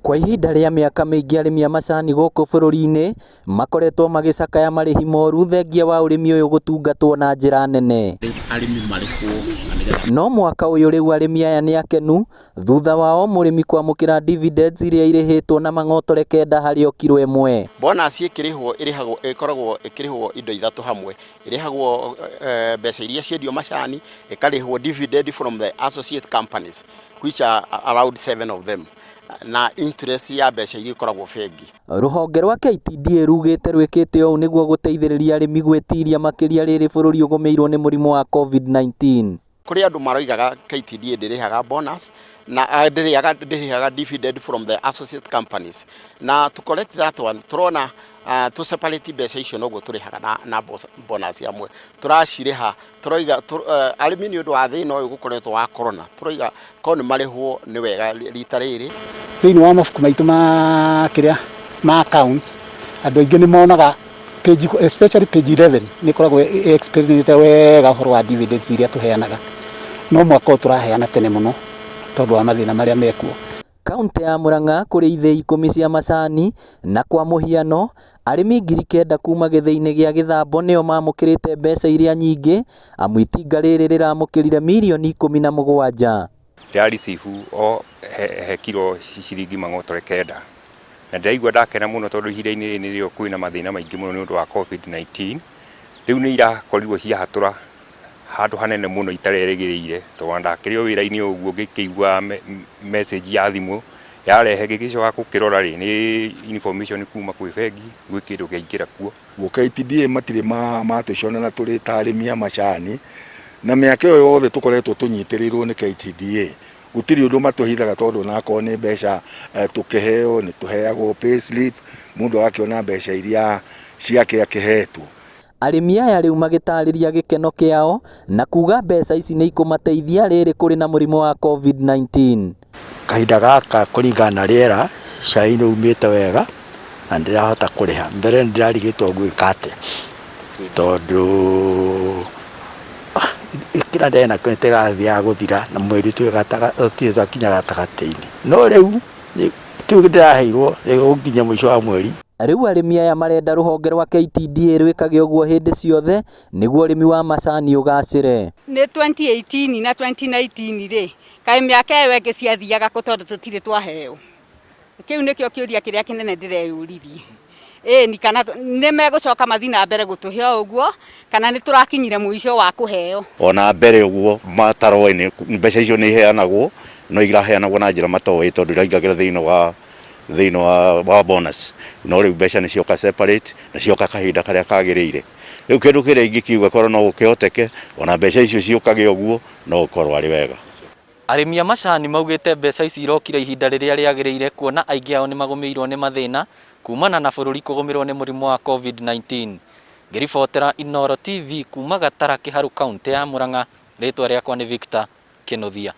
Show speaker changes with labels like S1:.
S1: Kwa ihinda rĩa mĩaka mĩingĩ arĩmi a macani gũkũ bũrũri-inĩ makoretwo magĩcakaya marĩhi moru thengia wa ũrĩmi ũyũ gũtungatwo na njĩra nene.
S2: Arĩmi marĩhwo na nĩgetha
S1: No mwaka ũyũ rĩu arĩmi aya nĩ akenu thutha wa o mũrĩmi kwamũkĩra dividends iria irĩhĩtwo na mang'otore kenda harĩ o kiro ĩmwe.
S2: Bonus ĩkĩrĩhwo ĩrĩhagwo ĩkoragwo ĩkĩrĩhwo indo ithatũ hamwe. Ĩrĩhagwo mbeca iria ciendio macani, ĩkarĩhwo dividend from the associate companies which are around seven of them, na interest ya mbeca iria ikoragwo bengi.
S1: Rũhonge rwa KTDA rugĩte rwĩkĩte ũũ nĩguo gũteithĩrĩria arĩmi gwĩtiria makĩria rĩrĩ bũrũri ũgũmĩirwo nĩ mũrimũ wa COVID-19.
S2: Kũrĩ andũ maroigaga KTDA ndĩrĩhaga bonus na ndĩrĩhaga ndĩrĩhaga dividend from the associate companies, na to correct that one, tũrona tũ separate mbeca icio. Noguo tũrĩhaga na bonus hamwe tũracirĩha. Tũroiga arĩmi nĩ ũndũ wa thĩna ũyũ gũkoretwo wa corona, tũroiga korwo nĩ marĩhwo nĩ wega rita rĩrĩ.
S3: Thĩinĩ wa mabuku maitũ ma kĩrĩa ma accounts, andũ aingĩ nĩ monaga page, especially page 11, nĩ ĩkoragwo explainĩte wega ũhoro wa dividends iria tũheanaga. No mwaka ũyũ tũraheana tene mũno tondũ wa mathĩna marĩa mekuo.
S1: Kauntĩ ya Murang'a kũrĩ ithĩi 10 cia macani, na kwa mũhiano arĩmi 9,000 kuma gĩthĩi-inĩ gĩa Gĩthambo nĩo mamũkĩrĩte mbeca iria nyingĩ, amu itinga rĩrĩ rĩramũkĩrire mirioni 17.
S4: Ndĩra receive o he kiro ciringi mang'otore kenda, na ndĩraigua ndakena mũno tondũ ihinda-inĩ rĩrĩ nĩrĩo kwĩna mathĩna maingĩ mũno nĩ ũndũ wa COVID-19. Rĩu nĩ irakorirwo ciahatũra handũ hanene mũno itarerĩgĩrĩire, tondũ ona ndakĩrĩ o wĩra-inĩ ũguo ngĩkĩigua message ya thimũ yarehe, ngĩgĩcoka gũkĩrora rĩ, nĩ information kuma kwĩ bengi gwĩ kĩndũ kĩaingĩra kuo.
S5: KTDA matirĩ matũconera tũrĩ ta arĩmi a macani, na mĩaka ĩyo yothe tũkoretwo tũnyitĩrĩirwo nĩ KTDA gũtirĩ ũndũ matũhithaga, tondũ onakorwo nĩ mbeca tũkĩheo nĩ tũheagwo payslip, mũndũ agakĩona mbeca iria ciake akĩhetwo.
S1: Arĩmi aya rĩu magĩtarĩria gĩkeno kĩao na kuga mbeca ici nĩ ikũmateithia rĩrĩ kũrĩ na mũrimũ wa COVID-19.
S6: Kahinda gaka, kũringana na rĩera, cai nĩ umĩte wega na ndĩrahota kũrĩha. Mbere nĩ ndĩrarigĩtwo ngwĩka atĩa, tondũ kĩrĩa ndarĩ nakĩo nĩ kĩrathiaga gũthira na mweri tũtirĩ twakinya gatagatĩ-inĩ, no rĩu kĩu ndĩraheirwo gĩgũkinya mũico wa mweri.
S1: Rĩu arĩmi aya marenda rũhonge rwa KTDA rwĩkage ũguo hĩndĩ ciothe nĩguo ũrĩmi wa macani ũgacĩre.
S7: Nĩ 2018 na 2019 rĩ, kaĩ mĩaka ĩyo ĩngĩ ciathiaga kũ, tondũ tũtirĩ twaheo? Kĩu nĩkĩo kĩũria kĩrĩa kĩnene ndĩreyũririe. Ĩni, kana nĩ megũcoka mathiĩ na mbere gũtũhe o ũguo, kana nĩ tũrakinyire mũico wa kũheo?
S8: Ona mbere ũguo mataroĩ nĩ mbeca icio nĩ iheanagwo, no iraheanagwo na njĩra matoĩ, tondũ iraingagĩra thĩinĩ wa bonus. No rĩu mbeca nĩ cioka separate na cioka kahinda karĩa kagĩrĩire. Rĩu kĩndũ kĩrĩa ingĩkiuga, korwo no gũkĩhoteke ona mbeca icio ciũkage ũguo, no gũkorwo arĩ wega.
S1: Arĩmi a macani maugĩte mbeca ici irokire ihinda rĩrĩa rĩagĩrĩire, kuona aingĩ ao nĩ magũmĩirwo nĩ mathĩna kumana na bũrũri kũgũmĩrwo nĩ mũrimũ wa COVID-19. Ngĩribotera Inooro TV kuma Gatara Kĩharu, kauntĩ ya Murang'a, rĩtwa rĩakwa nĩ Victor Kĩnuthia.